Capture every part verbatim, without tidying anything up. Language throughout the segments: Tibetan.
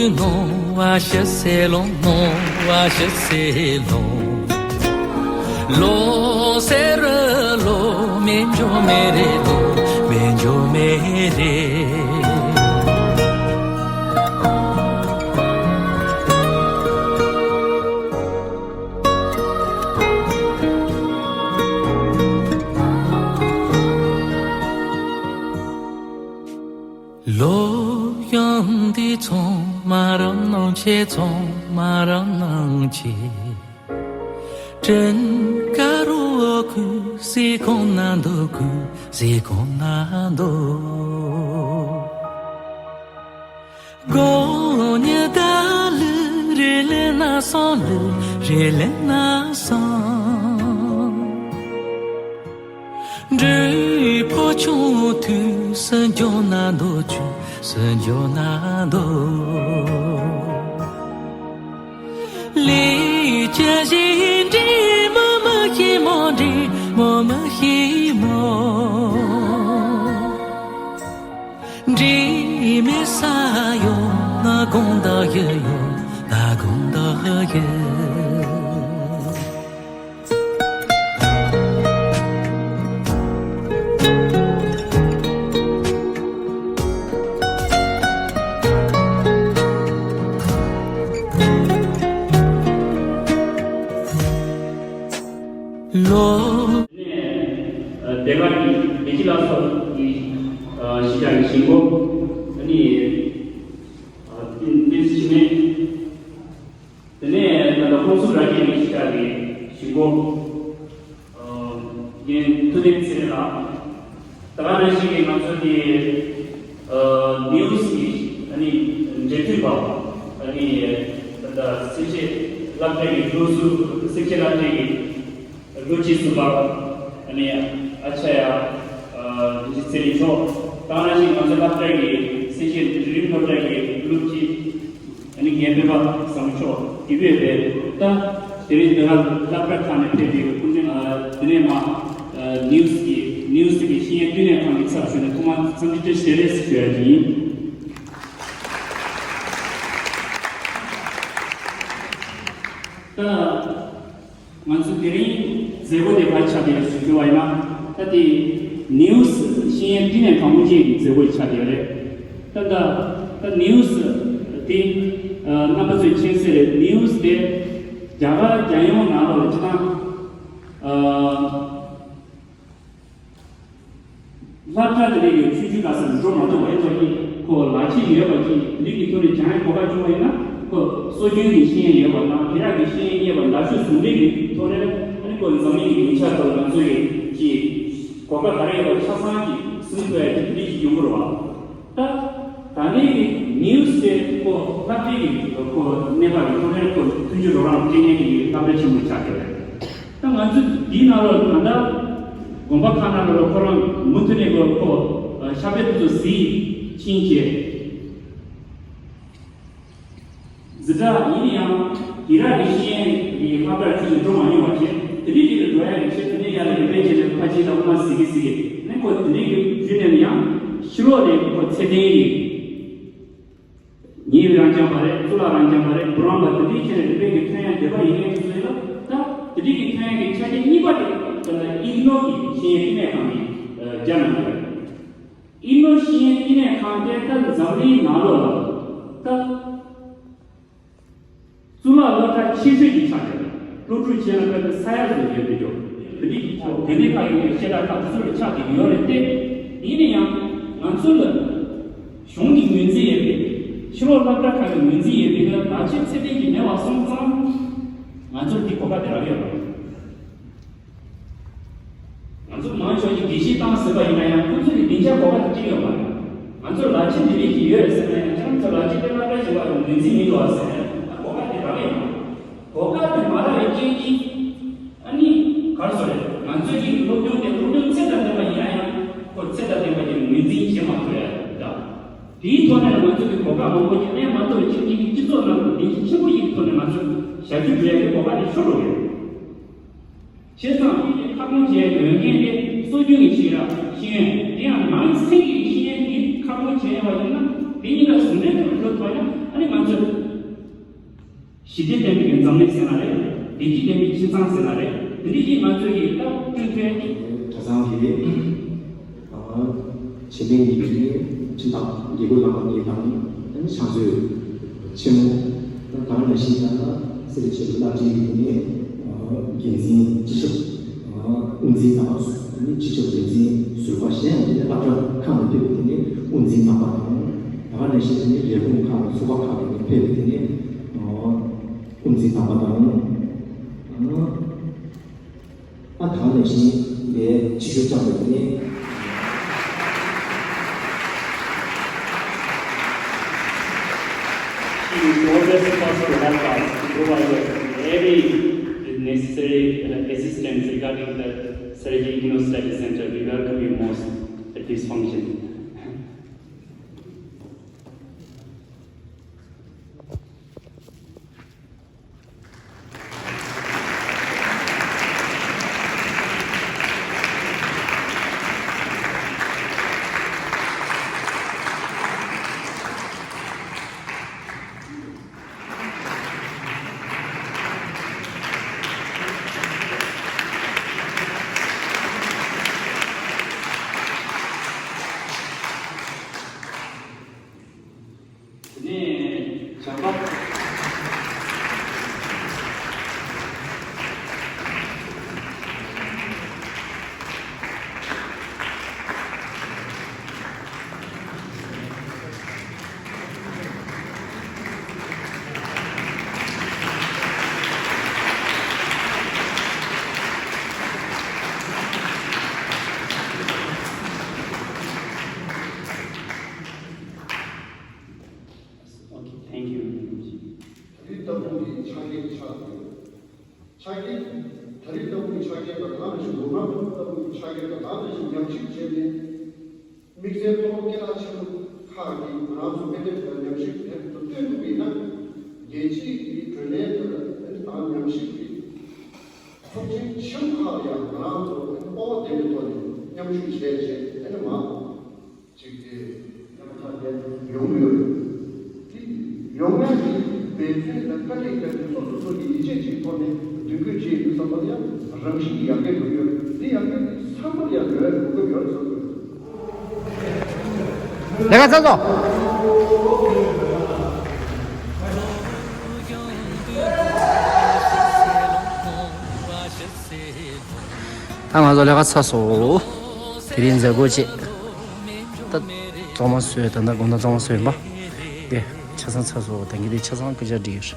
Non, va chercher l'eau, non, va chercher l'eau. L'eau, c'est l'eau, mais je me l'eau, mais je me ལོ་ཡང་འདི་ཚང་མ་རང་སྣང་ཆེ་ཚང་མ་རང་སྣང་ཆེ། དྲན་ཀ་རོ་ཁུ་སི་ཁོང་ན་འདོ་ཁུ་སི་ཁོང་ན་འདོ། གོ་ཉི་ད་ལུ་རེ་ལེ་ན་སང་ལུ་རེ་ལེ་ན་སང་། འབྲས་བུ་ཆུང་དུས་སུ་འཇོག་ན་འདོད་ཆུ་སུ་འཇོག་ན་འདོད། ལས་ཀྱི་གཞི་འདྲེས་མོ་མི་ཤེས་མོ་འདྲེས་མོ་མི་ཤེས་མོ། འདྲེས་མེད་ས་ཡོད་ན་དགོང་དག་ཡོད་ཡོད་ན་དགོང་དག་ཡོད། ལོ། ནས་དེ་ག་གི་བདེ་སྐྱིད་ལ་སོགས་ཀྱི་གཞིས་ཆགས་ཀྱི་གཞིས་འགོ་ནི་ཏིན་ཏིན་ཞི་མེ། དེ་ནས་ད་ལྟ་ཧོན་སུར་ར་ཅན་གྱི་གཞིས་ཆགས་ཀྱི་གཞིས་འགོ་རྒན་ཐུབ་བསྟན་ཚེ་རིང་ལགས། ད་ག་ནང་བཞིན་གྱི་ང་ཚོ་གི་ནིའུ་སི་གི་ཨ་ནི་འབྲེལ་མཐུད་པ་ཨ་ནི་ད་ལྟ་གསལ་བཤད་སློབ་གྲྭའི་སློབ་ཟུར་གསལ་བཤད་སློབ་གྲྭའི་སློབ་སྤྱི་ཟུར་པ་ཨ་ནི་ཨ་ཆ་ཡ་རིན་ཆེན་ཚེ་རིང་མཆོག་ད་ག་ནང་བཞིན་ང་ཚོ་སློབ་གྲྭ་གི་གསལ་བཤད་འབྲིང་རིམ་སློབ་གྲྭ་གི་སློབ་སྤྱི། ཨ་ནི་ངའི་སྤེན་པ་བཟང་མཆོག་དེ་བས་པས་ད་དེ་རིང་འདི་ག་སློབ་གྲྭ་ཁག་ནས་ཕེབས་པའི་སྐུ་མགྲོན་དེ་ནས་མ་ནིའུ་སི་གི་ནིའུ་སི་གི་ཤེས་ཡོན་བསྟི་གནས་ཁང་གི་ཚབ་ཞུས་ནས་ཐོག་མར་འཚམས་འདྲི་བཀྲ་ཤིས་བདེ་ལེགས་ཞུ་ཡ་ཡིན། ད། ང་ཚོ་དེ་རིང་མཛད་སྒོ་དེ་ག་ཆགས་བསྡད་ཞུ་རྒྱུ་བ་ཡིན་ན་ད་དེ་ནིའུ་སི་ཤེས་ཡོན་བསྟི་གནས་ཁང་དབུ་འབྱེད་ཀྱི་མཛད་སྒོ་ཆགས་བསྡད་རེད། ད་ད་ད་ནིའུ་སི་དེ་རྣམ་པ་ཚོས་མཁྱེན་གསལ་རེད། ནིའུ་སི་དེ་རྒྱ་གར་རྒྱལ་ཡོངས་ནང་ལོགས་ལ་སྤྱི་བཏང་། སློབ་གྲྭ་དེ་འདྲའི་ཆུང་ཆུང་ག་ས་ནས་འགྲོ་མ་ཐུབ་པ་ཡིན་ཙང་ཁོ་ལག་ཁྱེར་ཡོད་པ་ཅིག་དེ་འདྲའི་གི་ཐོག་ནས་སྦྱང་ཡས་གོ་སྐབས་བྱུང་བ་ཡིན་ན་ཁོ་སྲོལ་རྒྱུན་གྱི་ཤེས་ཡོན་ཡོད་པ་དང་དེ་དག་གི་ཤེས་ཡོན་རྙེད་པ་འདྲ་ཤོས་ཟུང་འབྲེལ་གྱི་ཐོག་ནས་ཨ་ནི་ཁོ་འཛམ་གླིང་གི་སྡིངས་ཆ་ཐོག་ང་ཚོས་ཀྱི་གོ་སྐབས་ག་རེ་ཡོད་པ་ཆ་ཚང་གི་སྲུང་ཐུབ་ཡ་དེ་འདྲའི་ཞིག་ཡོང་གི་རེད་བ། ད་ད་ནི་ནིའུ་སི་དེ་ཁོ་སློབ་གྲྭའི་གི་ཁོ་གནས་བབ་ཀྱི་ཐོག་ནས་ཁོ་མཐུན་འགྱུར་རོགས་རམ་སྤྲད་མཁན་གྱི་སློབ་གྲྭ་ཆེན་མོ་ཆགས་ཀྱི་རེད། ད་ང་ཚོ་འདིའི་ནང་ལོགས་ད་ལྟ་དགོན་པ་ཁག་ནང་ལོགས་ཁོ་རང་མུ་མཐུད་ནས་ཁོ་ཁོ་ཕྱག་དཔེ་དེ་ཚོ་གཟིགས་ཕྱིན་བྱས། འཛིན་གྲྭ་ཡིན་ན་ཡང་དེ་རག་གི་ཤེས་ཡོན་གྱི་ལྷག་པར་ཁྱོད་ཀྱིས་འགྲོ་མ་མྱོང་བ་བྱས་དེ་འདྲའི་རིགས་ལ་འགྲོ་ཡ་གི་ཆེད་དུ་ནས་ཡར་ལ་རིམ་པས་བྱས་ནས་ཕ་ཆེན་དང་དབུ་མ་གཟིགས་གི་གཟིགས་གི་ནས་ཁོ་དེ་འདྲའི་གི་བརྒྱུད་ནས་ཡང་ཕྱི་ལོགས་ནས་ཁོ་ཚད་ལྡན་གྱི། ཉེ་བའི་རང་རྐྱང་པ་རེད། གཙུག་ལག་རང་རྐྱང་པ་རེད། བུ་རམ་པ་དེ་འདྲའི་ཆེད་ནས་རིམ་པས་ཀྱི་ཐོན་ཡ་འདོད་པ་ཡིན་མཁན་དེ་ཚོ་ཡིན་ན་ད་དེ་འདྲའི་གི་ཐོན་ཡ་གི་ཆ་རྐྱེན་གཉིས་པ་དེ་ད་ལྟ་ཨིག་ནོ་གི་ཤེས་ཡོན་བསྟི་གནས་ཁང་གི་རྒྱ་ནང་གི་རེད། ཨིག་ནོ་ཤེས་ཡོན་བསྟི་གནས་ཁང་དེ་ད་འཛམ་གླིང་ནང་ལོགས་ལ་ད་གཙུག་ལག་སློབ་གྲྭ་ཆེ་ཤོས་ཀྱི་ཆ་རྐྱེན་སློབ་ཕྲུག་བྱས་ན་ཕལ་ཆེར་ས་ཡ་ཙམ་ཡོད་མི་འདུག་དེ་འདྲའི་གི་ཆ་དེ་འདྲའི་ཁག་ཡོད་པའི་ཤེས་ལྟ་ཁག་དེ་ཚོ་ལ་ཆགས་ཀྱི་ཡོད་རེད་དེ། ཡིན་ན་ཡང་ང་ཚོ་ལ། གཞུང་གི་ངོས་འཛིན་ཡོད་པའི་ཕྱི་ལོགས་སློབ་གྲྭ་ཁག་གི་ངོས་འཛིན་ཡོད་པའི་ལག་ཁྱེར་ཚད་ལྡན་གྱི་མེད་པ་སོང་ཙང་ང་ཚོར་འདི་གོ་སྐབས་དེ་རག་ཡོད་པ་རེད། ང་ཚོ་མང་ཆེ་བ་ཞིག་དགེ་བཤེས་བཏང་ཟིན་པ་ཡིན་ན་ཡང་ཁོ་ཚོ་ནི་སྡིངས་ཆ་གོ་སྐབས་དེ་སྤྲད་ཡོད་མ་རེད། ང་ཚོར་ལག་ཁྱེར་འདི་འདྲ་ཞིག་ཡོད་ཟེར་ན་ཡང་ཁྱེད་རང་ཚོ་ལག་ཁྱེར་དེ་སློབ་གྲྭ་ཞིག་བར་དུ་ངོས་འཛིན་མི་འདུག་བ་ཟེར་ན་ཡང་གོ་སྐབས་དེ་རག་ཡོད་མ་རེད། གོ་སྐབས་དེ་མ་རག་པའི་རྐྱེན་གྱིས། ཨ་ནི། ག་རེ་ཟེར་རེད། ང་ཚོའི་གི་སློབ་སྦྱོང་དེ་སློབ་སྦྱོང་ཚད་དང་ལྡན་པ་ཡིན་ན་ཡང་། ཁོ་ཚད་དང་ལྡན་པ་དེ་ངོས་འཛིན་བྱེད་མ་ཐུབ་ཡ་རེད། དེའི་ཐོག་ནས་ང་ཚོ་གི་གོ་སྐབས་མང་པོ་ཞིག་ལེན་མ་ཐུབ་པའི་ཕྱིར་ངེད་ཀྱི་སྤྱི་ཚོགས་ནང་དུ་བདེ་སྐྱིད་ཆེན་པོ་ཞིག་གི་ཐོག་ནས་ང་ཚོས་ཞབས་ཞུ་སྒྲུབ་ཡ་གི་གོ་སྐབས་དེ་ཤོར་འགྲོ་གི་རེད། བྱས་ཙང་ཁྱེད་ཀྱིས་ཁ་སྐོང་བྱས་པའི་འོས་འགན་དེ་སྲོལ་རྒྱུན་གྱི་ཤེས་རབ་ཤེས་ཡོན་དེ་ཡང་ནང་སེམས་ཀྱི་ཤེས་ཡོན་དེ་ཁ་སྐོང་བྱས་པ་ཡིན་ན་ དེ་གཉིས་ཀ་ཟུང་འབྲེལ་ཐོག་ལ་འགྲོ་ཐུབ་པ་ཡིན་ན། ཨ་ནི་ང་ཚོས་ཞི་བདེ་ལྡན་པའི་འཛམ་གླིང་ཟེར་ན་རེད། བདེ་སྐྱིད་ལྡན་པའི་ཁྱིམ་ཚང་ཟེར་ན་རེད། དེ་འདྲ་ཞིག་ང་ཚོས་ཀྱིས་ད་བསྐྲུན་ཐུབ་ཡ་གི། གྲྭ་ཚང་གི་ཨ་བྱེད་མཁན་གྱི་ཁྲིམས་ཐག་དགེ་བསྐོས་བླ་མ་གཉིས་དང་། ཨ་ནི་ཕྱག་མཛོད་ཆེན་མོ། ད་ག་ནང་བཞིན་ཡང་ན་སེ་ར་བྱེས་པ་བླ་སྤྲུལ་གྱི་དེ་ནས་འགན་འཛིན་སྤྱི་ཁྱབ་དབུ་འཛིན་དང་། ཨ་ནི་སྤྱི་ཁྱབ་འགན་འཛིན་ཟུར་པ་གཞན་ཡང་དེ་ནས་སློབ་གྲྭ་ཁག་ནས་ཕེབས་པའི་དེ་ནས་དབུ་འཛིན་རྣམ་པ་དང་། ད་ག་ནང་བཞིན་དེ་ནས་ལས་ཁུངས་ཁག་ཚོགས་པ་ཁག་ནས་ཕེབས་པའི་དེ་ནས་དབུ་འཛིན་རྣམ་པ་དང་། ཨ་ད་ག་ནང་བཞིན་ལས་ཕྱི་ཤོག་བཅར་བའི་དེ་ནས། She is always first to help us, to provide us with every necessary, uh, assistance regarding the Saraji Economic Studies Center. We welcome you most at this function. དེ་ནས་བྱམས་པ། Okay, thank you very much. ད་རེས་ལྟ་བུ་གི་ཕྱག་འཁྱེར་ཆགས་ཡོད། ཕྱག་འཁྱེར། ད་རེས་ལྟ་བུ་གི་ཕྱག་འཁྱེར་དང་ད་ག་ནང་བཞིན་ལོ་མང་ལྟ་བུ་གི་ཕྱག་འཁྱེར་དང་ད་ག་ནང་བཞིན་ཉམས་ཞིབ་བྱས་ནས། དམིགས་བསལ་མཐོ་སློབ་སྐད་གྲགས་ཆེན་པོ་ཁག་གིས་ང་རང་ཚོ་དཔེ་དེབ་དང་ཉམས་ཞིབ་དེབ་ཏུ་བཏོན་ཐུབ་པ་ཡིན་ན། རྒྱལ་སྤྱིའི་གི་བགྲོ་གླེང་དེ་ལ་དང་ཉམས་ཞིབ་ཀྱི་ཚོགས་ཆེན་ཆེན་པོ་ཁག་ལ་ཡང་ང་རང་ཚོ་སྤོབས་པ་ལྡན་པའི་ཐོག་ནས་མཉམ་ཞུགས་བྱས་རྗེས་ཨ་ནི་མ། ཅིག་དེ་ཡང་ཁ་གཏད་ཡོང་གི་ཡོད་རེད། དེ་ཡོང་ཡ་གི་འབད་བརྩོན་དང་དཀའ་ལས་བརྒྱབ་ནས་སོ་སོ་སོ་གི་ཡིད་ཆེས་ཀྱི་ཐོག་ནས་མདུན་སྐྱོད་བྱས་ཡོད་བསམ་པ་ཡང་རང་བཞིན་གྱིས་ཡར་རྒྱས་འགྲོ་གི་ཡོད་རེད། དེ་ཡར་རྒྱས་དེ་ཚང་མར་ཡང་འགྲོ་ཡ་གི་གོ་སྐབས་ཡོད་རེད་བསམ་གྱི་ཡོད། ལས་ཀ་ཚར་སོང་། ད་ང་ཚོ་ལས་ཀ་ཚར་སོང་། དེ་རིང་མཛད་སྒོ་བྱས། ད་གཙང་མ་བཟོས། ད་ལྟ་དགོང་དག་གཙང་མ་བཟོས་ཡིན་པ། དེ་ཆ་ཚང་ཚར་སོང་། ད་གིན་དེ་ཆ་ཚང་སྐད་ཆ་འདྲི་ཡོད།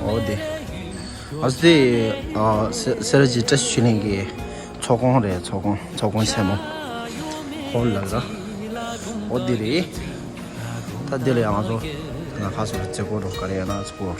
འོ་དེ། ཨ་སི་དེ་ཨ་སེ་སེ་ར་བྱེས་བཀྲ་ཤིས་ཆོས་གླིང་གི་ཚོགས་ཁང་རེད། ཚོགས་ཁང་ཚོགས་ཁང་ཆེན་མོ་ཧོལ་ལ་ར། འོ་དེ་རེད། ད་དེ་ལ་ཡང་ང་ཚོ་ན་ཁ་སོ་ར་ཚེ་སྐོར་རོ་ག་རེ་ཡང་ན་ཚེ་སྐོར།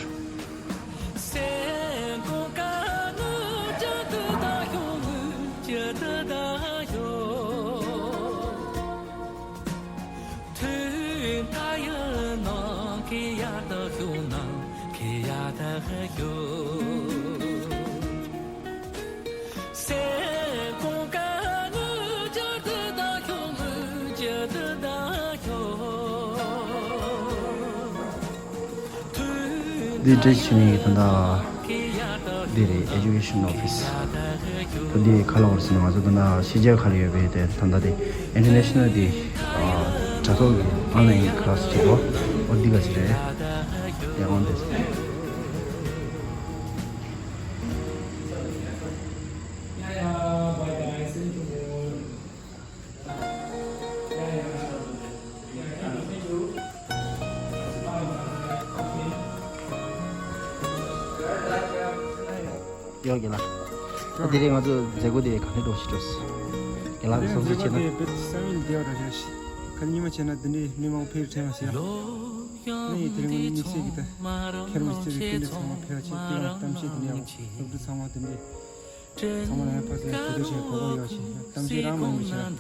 འདི་བཀྲ་ཤིས་ཆོས་གླིང་གི་ད་ལྟ་འདི་རེད། Education Office། ད་འདི་ག་ལ་བར་སོང་ན་ང་ཚོ་ད་ལྟ་ཕྱི་རྒྱལ་ཁག་ལ་ཡོད་པའི་དེ་ད་ལྟ་དེ་International དེ་དྲ་ཐོག་གི་online class བྱེད་པ། འོ་འདི་ག་ཅི་རེད། ཡང་འོ་འདི། ཡོད་རྒན་ལགས། ད་དེ་རིང་ང་ཚོ་མཛད་སྒོ་དེ་ག་འདྲ་འགྲོ་ཞིག་འགྲོ་སྲིད། རྒན་ལགས་ཀྱི་བསམ་ཚུལ་བྱས་ན། དེ་རིང་མཛད་སྒོ་དེ་བེད་སེ་བན་ལ་བསྡད་པ་འདྲ་ཞིག་རེད། ག་ནས་ཉི་མ་བྱས་ན་དེ་འདྲའི་མི་མང་པོ་ཕེབས་དྲན་པ་ཞིག་ཡོད། ཨ་ནི་དེ་རིང་ང་ཚོ་དམིགས་བསལ་གྱི་ད་མཁན་རིན་པོ་ཆེ་ཚོའི་སྐུ་མགྲོན་ཚང་མ་ཕེབས་པ་བྱས། དེ་རིང་གཏམ་བཤད་དེ་འདྲ་ཡང་སློབ་ཕྲུག་ཚང་མ་དེ་འདྲའི། ཚང་མ་ལ་ཡང་ཕར་ཚུར་གོ་བསྡུར་བྱེད་གོ་སྐབས་ཡོད་ཞིང་། གཏམ་བཤད་རང་མང་པོ་བྱས།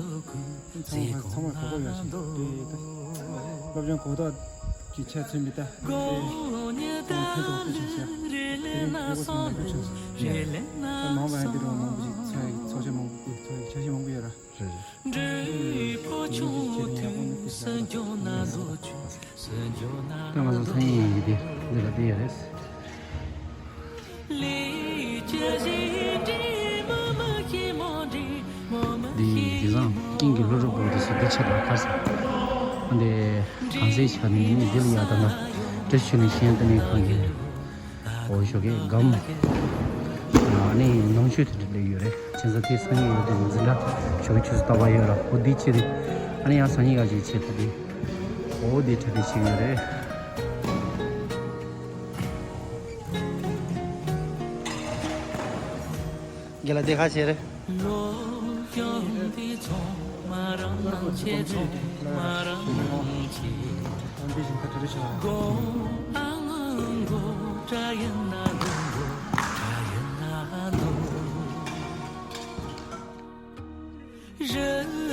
ཚང་མ་ཚང་མར་གོ་སྐབས་ཡོད་ཞིང་། དེ་ད་སློབ་སྦྱོང་གོ་རྟོགས་ཀྱི་ཆ་མཚོན་པའི་ད་དེ་ཚང་མ་ཕན་ཐོགས་ཐུབ་ཤིང་བྱས། དེ་རིང་ཕེབས་པ་ཚང་མ་ལེགས་པོ་བྱུང་སོང་། ད་མང་བ་ཡང་འདི་རུ་མང་པོ་ཞིག་ཚོགས་ཡིག་ཚོགས་ཆེན་མང་པོ་དེ་ཚོགས་ཡིག་འཆར་གཞི་མང་པོ་ཡོད་ར། རེད་རེད། དེ་ཡོད་རེད། འདི་དེང་སང་ཀིང་གི་ལྷོ་རུ་པོ་དེ་སུ་འདི་ཆེ་དང་ཁར་ས། འདི་གང་ཟེར་ཆ་ནས་ནི་འདི་ལ་ཡག་དང་ན་བཀྲ་ཤིས་ནས་གཞན་དེ་ནས་གང་ཡིན། འོ་ཞོགས་ཀས་སྒམ། ཨ་ནི་ནང་ཆོས་དེ་འདྲ་སླེབས་ཡོད་རེད། བྱས་ཙང་དེ་སང་ཉིན་ཡོད་དེ་འཛིན་གྲྭ་ཞོགས་ཀས་ཆུ་ཚོད་ལྟ་བ་ཡོད་ར། འོ་འདི་ཆེ་རེད། ཨ་ནི་ཡང་སང་ཉིན་ཡག་ཅིག་ཆེ་ད་དེ། འོ་འདི་གྲ་སྒྲིག་བྱེད་ཡོད་རེད། རྒན་ལགས་དེ་ག་བྱས་རེད།